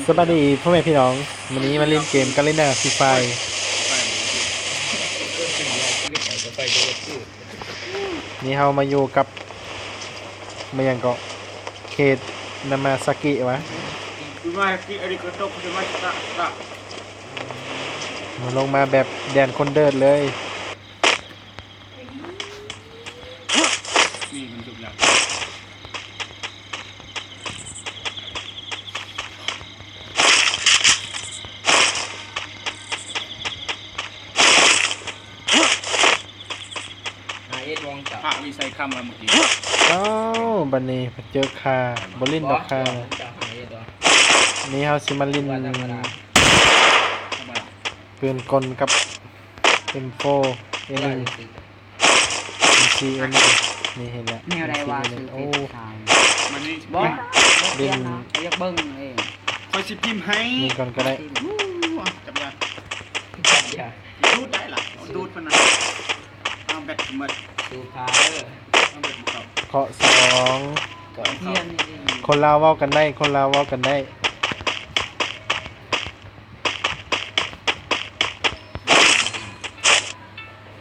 ສະບາຍດີພໍ່ແມ່ພີ່ນ້ອງ, ມື້ນີ້ມາຫຼິ້ນເກມກາລີນາຟຣີຟາຍ. ນີ້ເຮົາມາຢູ່ກັບ ມາຫຍັງເກາະ ເຂດນາມາຊາກິວະ. ມາລົງມາແບບແດນຄົນເດີດເລີຍ. ນີ້ມັນສຸກແລ້ວ. ຫາເອັດວອງເຈົ້າ ພະວິໄສຄຳວ່າມື້ກີ້. ເອົ້າ ບັດນີ້ເຈີຂ້າ ບໍ່ຫຼິ້ນດອກຂ້າ. ນີ້ເຮົາຊິມາຫຼິ້ນ ທຳມະດາ ທຳມະດາ ປືນກົນກັບ ເອັມໂຟ ເອັມສີ່ ເອັມສີ່ ເອັມສີ່ ເອັມສີ່ ເອັມສີ່ ນີ້ເຫັນແລ້ວ ແນວໃດວະ ເອັມສີ່ ເອັມສີ່ ເອັມສີ່ ໂອ້ ມານີ້ ບໍ່ ບໍ່ ເປັນ ຢາກເບິ່ງເອງ. ຂ້ອຍຊິພິມໃຫ້ ຍິງກ່ອນກໍໄດ້. ອູ້ ຈັບຢາ ຈັບຢາ ດູດໄດ້ລະ ເອົາດູດເພິ່ນນະ ເອົາແບັດໝົດ ສູ້ພາເດີ ເອົາແບັດບໍ່ເຂົ້າ. ເຄາະສອງ ເຄາະສອງ ຄົນລາວເວົ້າກັນໄດ້ ຄົນລາວເວົ້າກັນໄດ້.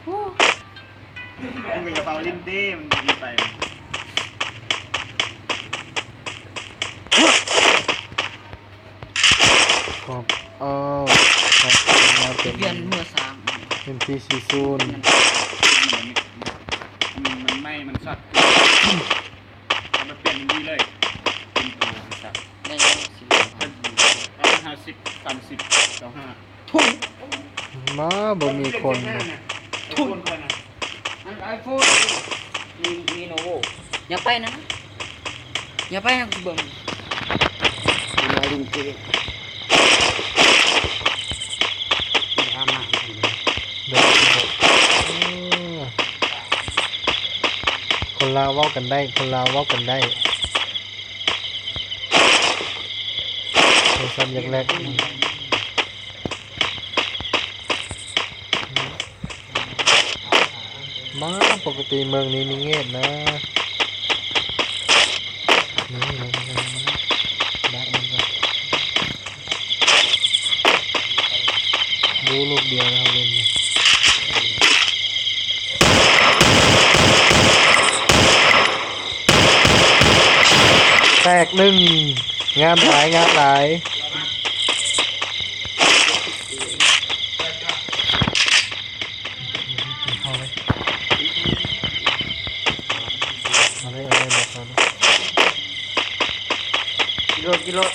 ມຶງກໍຢ່າເປົ່າຫຼິ້ນເດ້ ມັນບໍ່ມີໄປ. ຂອບ ເອີ ຂອບ ມາເປັນ ປ່ຽນເມືອສາມ ເອັມພີສີ່ສູນ ມັນ ມັນໄໝ້ ມັນຊັອດ ເອົາມາປ່ຽນດີເລີຍ ເປັນໂຕສັດ ໄດ້ສີ່ສິບ ເອົາຫ້າສິບ ສາມສິບ ເກົ້າຫ້າ. ມາ ບໍ່ມີຄົນ. ທຸນ ອັນໄອໂຟນ ມີ ມີໂນໂວ ຢ່າໄປນະ ຢ່າໄປນະ ກູເບິ່ງ ມາຫຼິ້ນເກມ ດາມາ ເດີ ເດີ ເອີ ຄົນລາວເວົ້າກັນໄດ້ ຄົນລາວເວົ້າກັນໄດ້. ໂທລະສັບຢາກແລັກ. ມາ ປົກກະຕິເມືອງນີ້ມີເງດນະ. ນີ້ ມາ ມາ ມາ ມາ ດັກມັນກ່ອນ. ຢູ່ລູກດຽວແລ້ວເຮົາເຫຼັ້ນນີ້. ແຕກໜຶ່ງ. ງາມຫຼາຍ ງາມຫຼາຍ. ເອົາເລີຍ ເອົາເລີຍ ເອົາເລີຍ ເອົາເລີຍ. ກິນໂລດ ກິນໂລດ.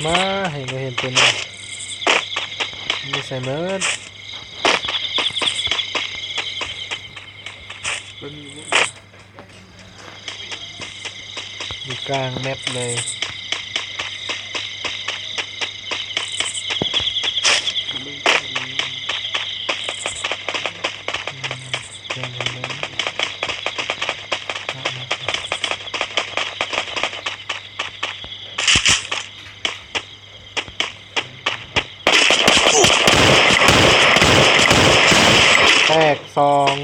ມາ ໃຫ້ບໍ່ເຫັນຕົວນີ້ ຢູ່ໃສໝົດ? ເບິ່ງຢູ່ ຢູ່ກາງແມັບເລີຍ. ແຕກສອງ.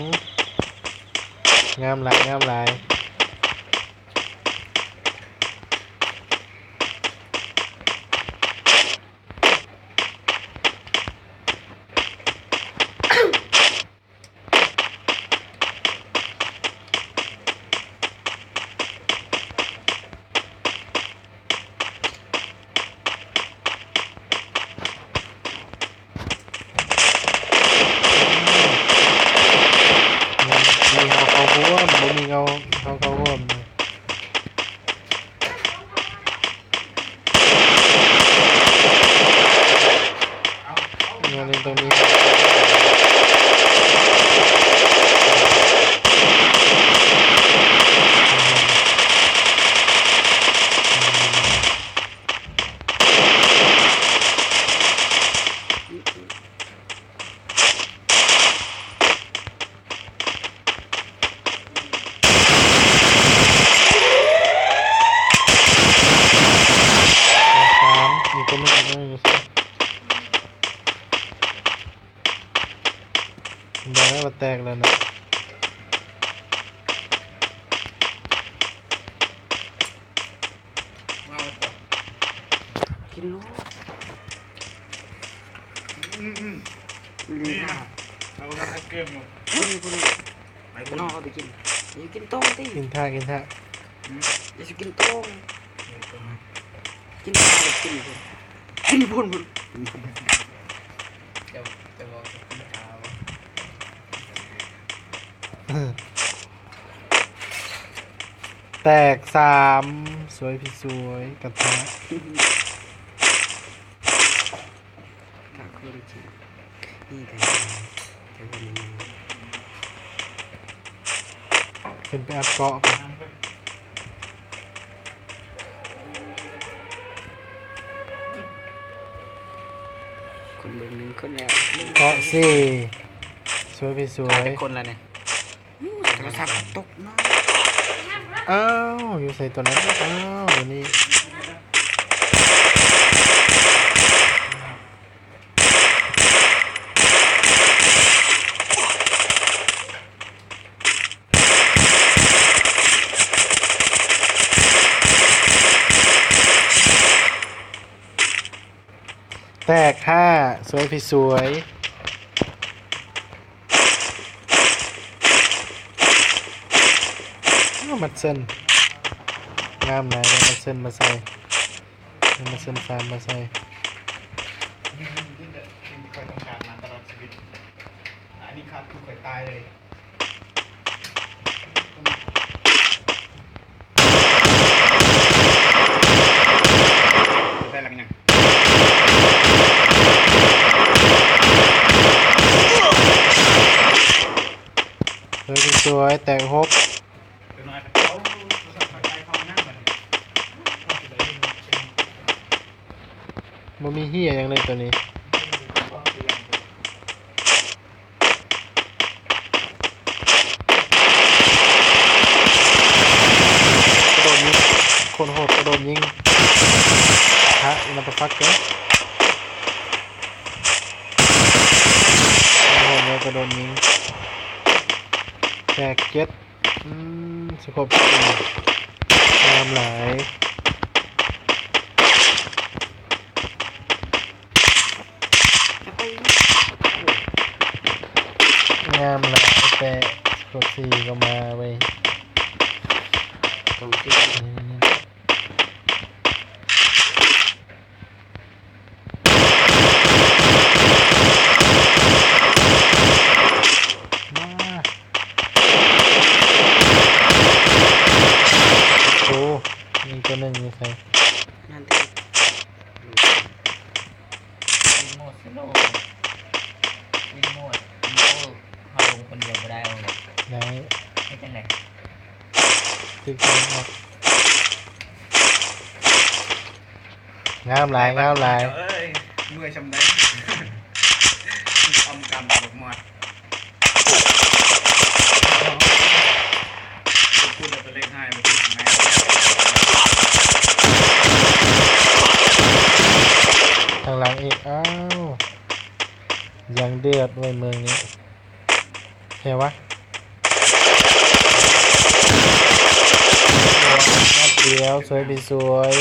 ງາມຫຼາຍ ງາມຫຼາຍ. ມີເງົາເຂົ້າຮ່ວມ ບໍ່ມີເງົາເຂົ້າ ອືມໆ ນີ້ນະ ເອົາເກັບໝົດ ນີ້ ນີ້ ນີ້ ໄປ ນ້ອງເອົາໄປກິນ ຢູ່ກິນຕົງຕິ ກິນຖ້າ ກິນຖ້າ ອືມ ຢ່າຊິກິນຕົງ ກິນ ກິນ ກິນ ກິນ ເຈົ້າ ເຈົ້າ ເຈົ້າ ເຈົ້າ ແຕກສາມ ສວຍພີ່ສວຍ ກະທະ ຖ້າຄົນທີ່ມີກະທະ ແຕ່ວ່າມັນຍັງ ຂຶ້ນໄປອັດເກາະກ່ອນ ຄົນເບິ່ງໜຶ່ງຄົນແລ້ວ ເກາະສີ່ ສວຍພີ່ສວຍ ຂາຍຈັກຄົນລະນີ້? ໂທລະສັບຕົກມາ ອ້າວ ຢູ່ໃສຕົວນັ້ນ? ອ້າວ ຢູ່ນີ້ ແຕກຫ້າ ສວຍພີ່ສວຍ ໂອ້ ມັດເຊິນ ງາມຫຼາຍ ໄດ້ມັດເຊິນມາໃສ່ ໄດ້ມັດເຊິນສາມມາໃສ່ ສິ່ງທີ່ຂ້ອຍຕ້ອງການມາຕະຫຼອດຊີວິດ ອັນນີ້ຂາດຄືຂ້ອຍຕາຍເລີຍ. ເຮີຍ ສວຍ ແຕກຫົກ ບໍ່ມີເຫຍຫຍັງເລີຍໂຕນີ້. ກະໂດດຍິງ ໂຄດໂຫດ ກະໂດດຍິງ ຮະ ມາເທີຟັກເກີ ໂຄດໂຫດເລີຍ ກະໂດດຍິງ ແຕກເຈັດ. ອືມ ສະໂຄບ ງາມຫຼາຍ ງາມຫຼາຍ ແຕ່ສະໂຄບສີ່ກໍມາເວີຍ ຕ້ອງຕິດ ອືມ. ໂອ້ ມີຕົວໜຶ່ງຢູ່ໃສ? ນັ້ນຕິ ວິນໂມດ ສະໂລ ວິນໂມດ ໂອ້ ເຮົາລົງຄົນດຽວບໍ່ໄດ້ເອົາເລີຍ ໄດ້ ເຮັດຈັ່ງໃດ? ຖືກ ງາມຫຼາຍ ງາມຫຼາຍ ເອີຍ ເມື່ອຍຊ່ຳໃດ ອຳກຳບໍ່ໝົດ ທາງຫຼັງອີກ ອ້າວ ຍັງເດືອດເວີຍເມືອງນີ້ ແທ້ວະ ນັດດຽວ ສວຍໄປສວຍ.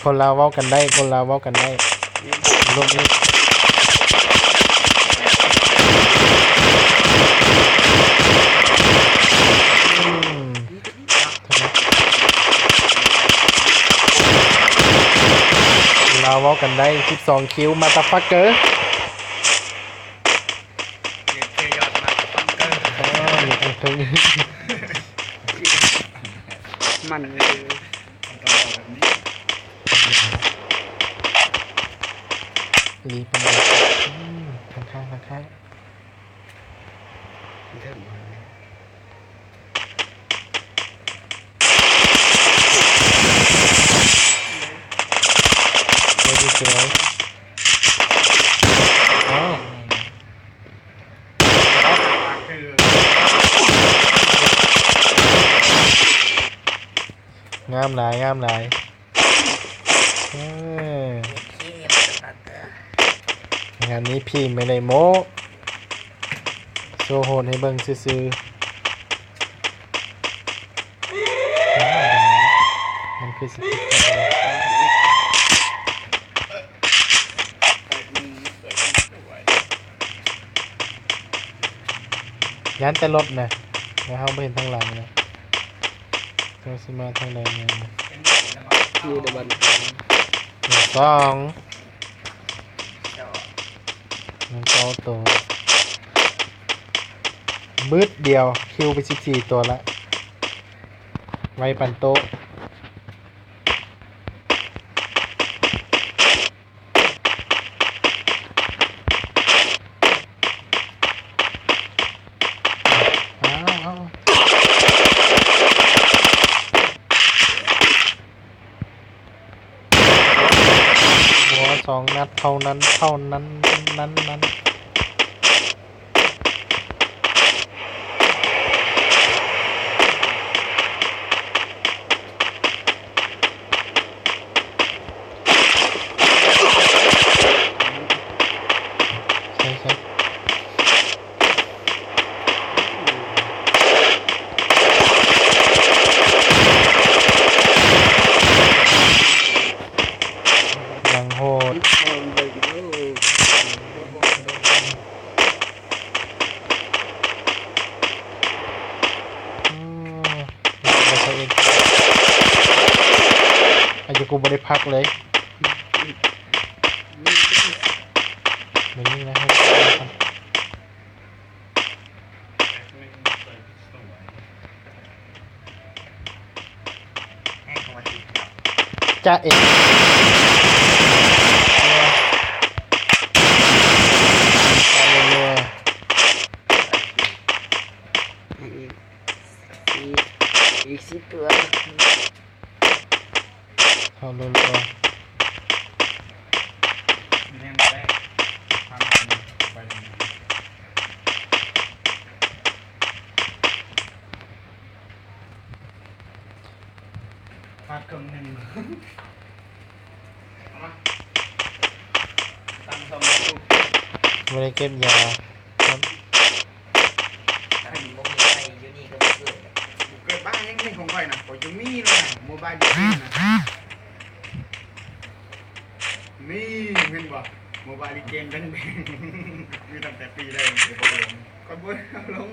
ຄົນລາວເວົ້າກັນໄດ້ ຄົນລາວເວົ້າກັນໄດ້ ລົມນີ້ ອືມ ຄົນລາວເວົ້າກັນໄດ້ ສິບສອງຄິວ ມາຕາຟັກເກີ. ເຈັດເຄ ຍອດມາກ ຟັງເກີ ອໍ ຢູ່ເທິງ ມັນ ມັນຕ້ອງເວົ້າແບບນີ້ ດີປານໃດ ອືມ ຂ້າງໆ ຂ້າງໆ ເທິງ ສວຍ ສວຍ ອ້າວ ງາມຫຼາຍ ງາມຫຼາຍ ເອີ ງານນີ້ພີ່ໄມ່ໄດ້ໂມ້ ໂຊໂຫດໃຫ້ເບິ່ງຊື່ໆ. ມັນຄືຊິຕິດກັນ ເອີ ຫັນແຕ່ລົດນະ ແຕ່ເຮົາບໍ່ເຫັນທາງຫຼັງນະ. ເຈົ້າຊິມາທາງໃດແນ່? ຢູ່ໃນບ້ານກາງ ສອງ ມັນເກົ້າໂຕ ບຶດດຽວ ຄິວໄປສິບສີ່ໂຕລະ ໄວປານໂຕ. ເອົາ ເອົາ ຫົວສອງນັດເທົ່ານັ້ນ ເທົ່ານັ້ນ ນັ້ນ ນັ້ນ. ໃສ່ ໃສ່ ຢ່າງໂຫດ. ອືມ ອາຍຸກູບໍ່ໄດ້ພັກເລີຍ. ຈະເອ ອີກສິບ ອີກສິບຕົວ. ເຂົ້າລັວໆ ຂາດເຄິ່ງໜຶ່ງ. ເອົາມາ ຕັ້ງຊ່ອງ YouTube. ບໍ່ໄດ້ເກັບຢາ. ຄັນບໍ່ມີໃຜຢູ່ນີ້ກໍບໍ່ເກີດ. ບໍ່ເກີດບ້າຫຍັງ ຂອງຂ້ອຍນະ ຂ້ອຍຈະມີແລ້ວນະ ໂມບາຍເລເຈນນະ. ນີ້ ເຫັນບໍ່ ໂມບາຍເລເຈນແບງໆ ມີຕັ້ງແຕ່ປີໃດ ຂ້ອຍບໍ່ໄດ້ເອົາລົງ.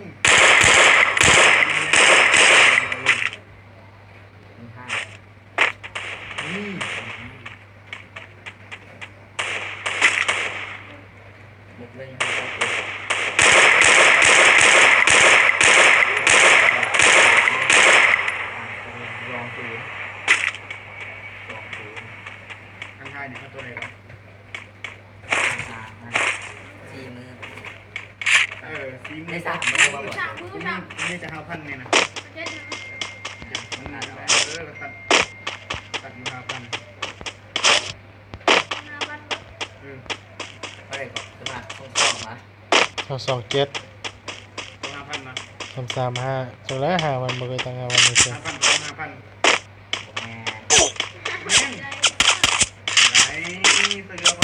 ນີ້ ອັນທ້າຍນີ້ເຂົາຕົວໃດວະ? ສີ່ມື້ ເອີ ສີ່ມື້ ໄດ້ສາມມື້ບໍ່? ສາມມື້ ມີແຕ່ຫ້າພັນນີ້ນະ. ເອີ ລະຕັດ ຕັດຢູ່ຫ້າພັນ. ເອີ ເທົ່າໃດກໍ? ສະມາດສອງສອງນະ ສອງສອງເຈັດ ສອງຫ້າພັນນະ ສາມສາມຫ້າ. ຈັກແລ້ວ ຫ້າພັນ ບໍ່ເຄີຍຕັ້ງຫ້າພັນເທື່ອ. ຫ້າພັນ ສອງຫ້າພັນ ບໍ່ແມ່ນ ແມ່ນ ໄດ້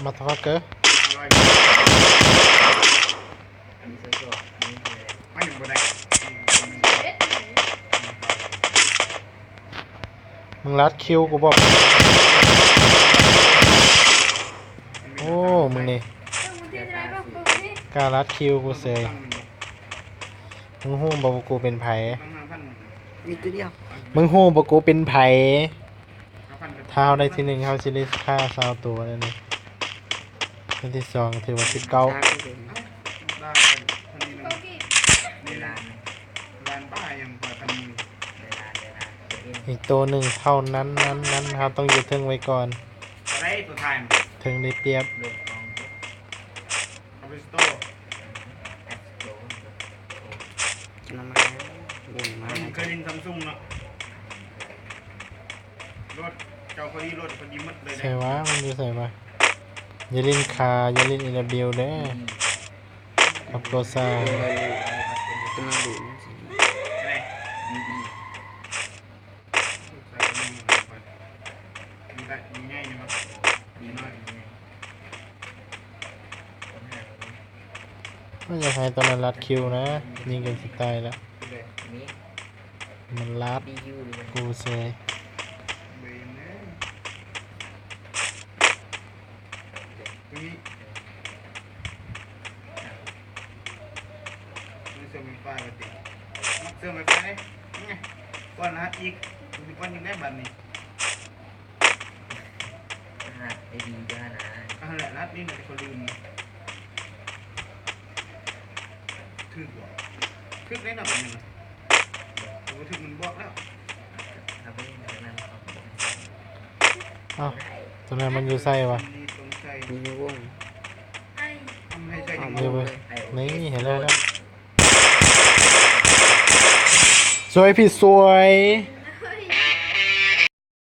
motherfucker. ອັນນີ້ໃສ່ຊອກ ອັນນີ້ໃສ່ ມັນຍັງບໍ່ໄດ້ ມຶງລັດຄິວກູບໍ່? ໂອ້ ມຶງນີ້ ກ້າລັດຄິວກູເສີຍ. ມຶງຮູ້ບໍ່ວ່າກູເປັນໃຜ? ມີຕົວດຽວ. ມຶງຮູ້ບໍ່ກູເປັນໃຜ? ຖ້າເຮົາໄດ້ທີໜຶ່ງ ເຮົາຊິໄດ້ຂ້າຊາວໂຕແລ້ວນີ້. ຄົນທີສອງຖືວ່າສິບເກົ້າ. ອີກໂຕໜຶ່ງເທົ່ານັ້ນ ນັ້ນ ນັ້ນ ເຮົາຕ້ອງຢູ່ເທິງໄວ້ກ່ອນ. ເທິງໄດ້ປຽບ. ນຳມາ ວົນມາ ເຄີຍຫຼິ້ນຊຳຊຸງເນາະ. ລົດເຈົ້າພໍດີ ລົດພໍດີໝົດເລີຍເດ້. ໃສວະ? ມັນຢູ່ໃສວະ? ຢ່າຫຼິ້ນຄາ ຢ່າຫຼິ້ນເອລະບິວເດີ ອືມ ກັບໂກຊາ. ຕົວນັ້ນດູ ໃສ ມີແຕ່ມີໃຫຍ່ນີ້ບໍ່? ມີນ້ອຍ ມີໃຫຍ່. ຂ້ອຍຢາກໃຫ້ຕອນນັ້ນລັດຄິວນະ ຍິງຈົນຊິຕາຍແລ້ວ. ມັນລັດກູເສຍ. ເວນເອີຍ ເປັນ ນີ້ ເຊື່ອມໄຟຟ້າວ່າຕິ ເຊື່ອມໄຟຟ້າເດ້ ນີ້ ກ່ອນລະຫັດອີກ ມັນຊິກ່ອນຈັ່ງໃດບັດນີ້ ລະຫັດໄອດີເຈົ້ານະ ອັນນັ້ນແຫຼະ ລະຫັດນີ້ແຫຼະທີ່ຂ້ອຍລືມ ຖືກບໍ່? ຖືກແນ່ນອນບັດນີ້ນະ ບໍ່ຖືກມັນບອກແລ້ວ ເອົ້າ ຕົວນັ້ນມັນຢູ່ໃສວະ? ນີ້ໃນວົງ ນີ້ເບິ່ງ ນີ້ເຫັນແລ້ວ ສວຍພີ່ສວຍ.